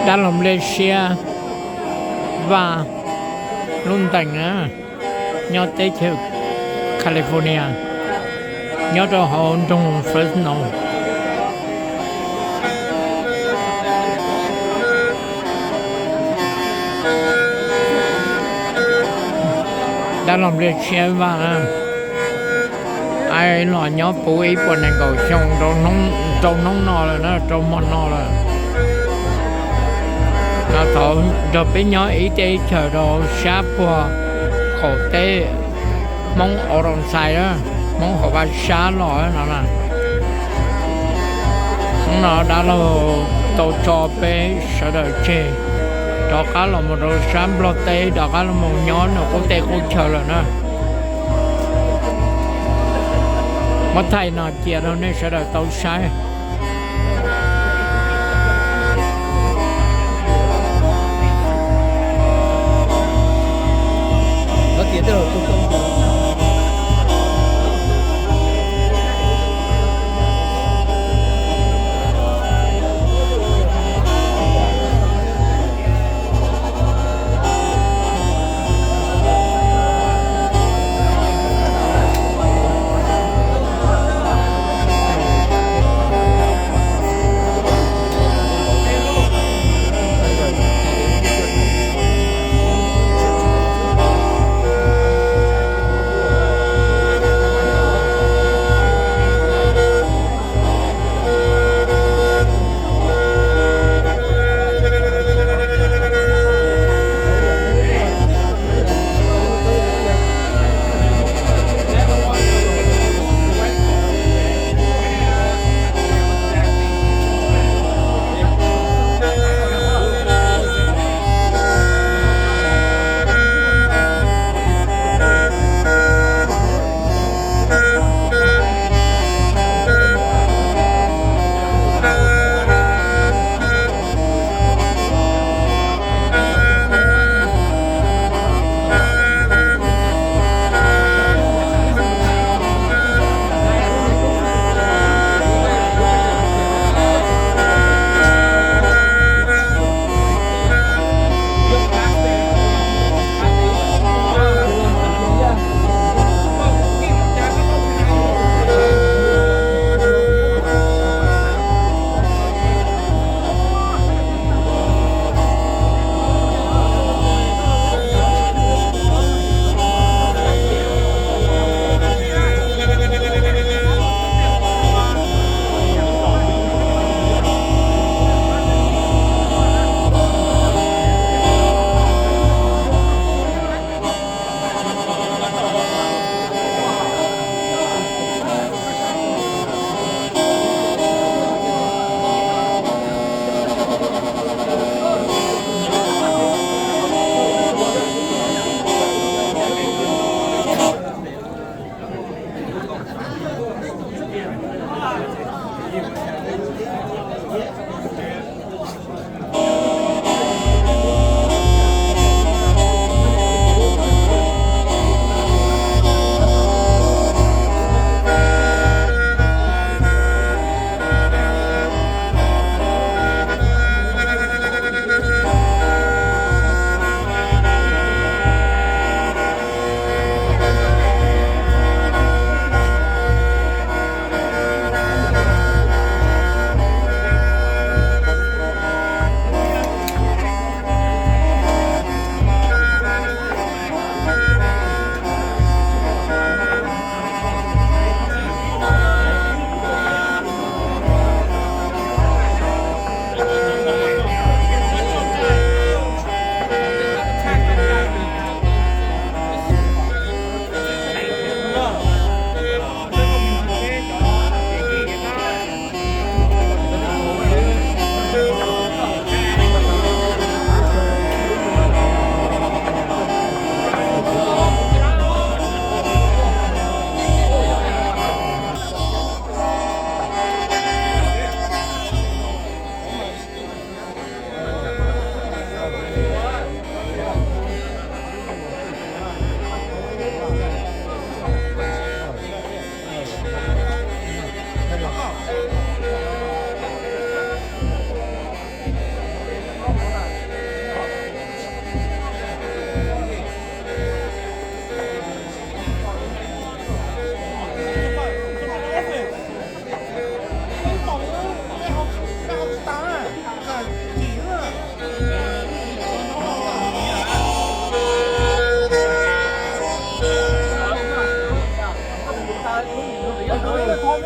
Dab laug Npliaj Siab Vaj lub ntees na, nyob teb chaws California, nyob rau hauv nroog Fresno. Dab laug Npliaj Siab Vaj na, los nyob puv ib puas nees nkaum xyoo rau hnub no lawm na, rau hmo no lawm. Nws tau nrog peb nyob ib teb ib chaws rau sab puag qaum teb Hmoob Arkansas, Hmoob hauv vaj sab los no na. Hnub no dab laug tau tso peb sawv daws tseg rov qab los mus rau sab Nplog teb, rov qab los mus nyob nws qub teb qub chaw lawm na. Muab thaij no cia rau nej sawv daws tau saib. Tag kis tuaj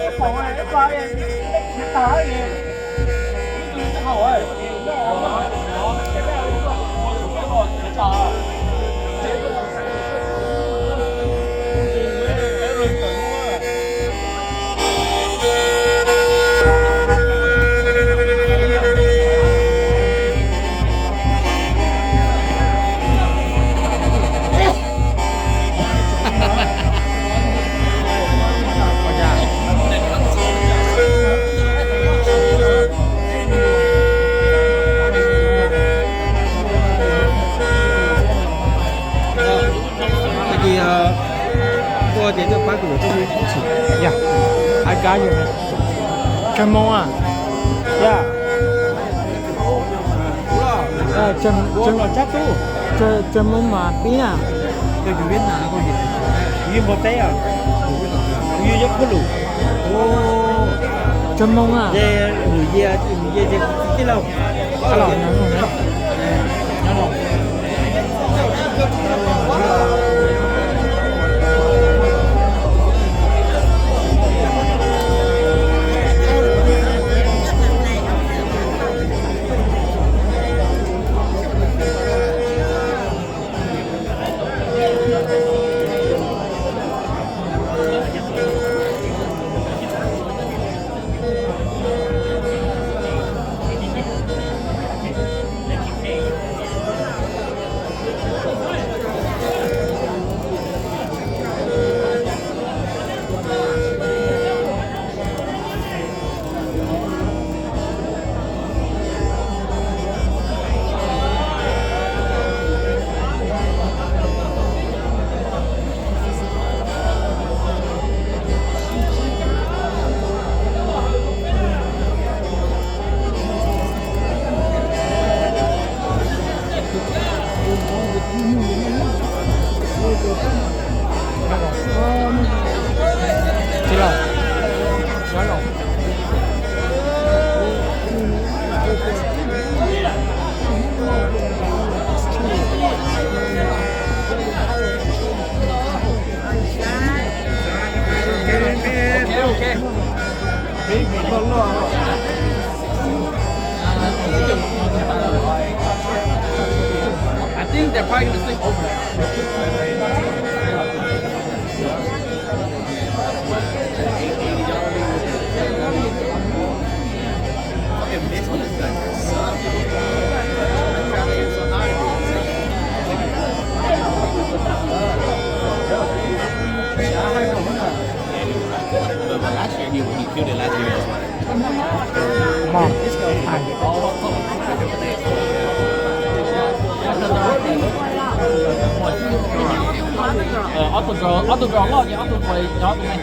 tias tuaj pab kuv lawm tuaj mus ib chim. Yog, hais kab yog. Tsaug moo a. Yog. Tsaug moo mas pib na. Kuv yug npua teb os, kuv yug yob khuab lus. Tsaug moo a. Nws yia, nws yia ces tij laug. Tij laug, nyob zoo. I think they're probably gonna sleep over there. Fucking this one is done. Sucks. Traveling so hard, dude. But last year he, he killed it last year. Mom. Ob tug, ob tug loj ces ob tug nyob tus me.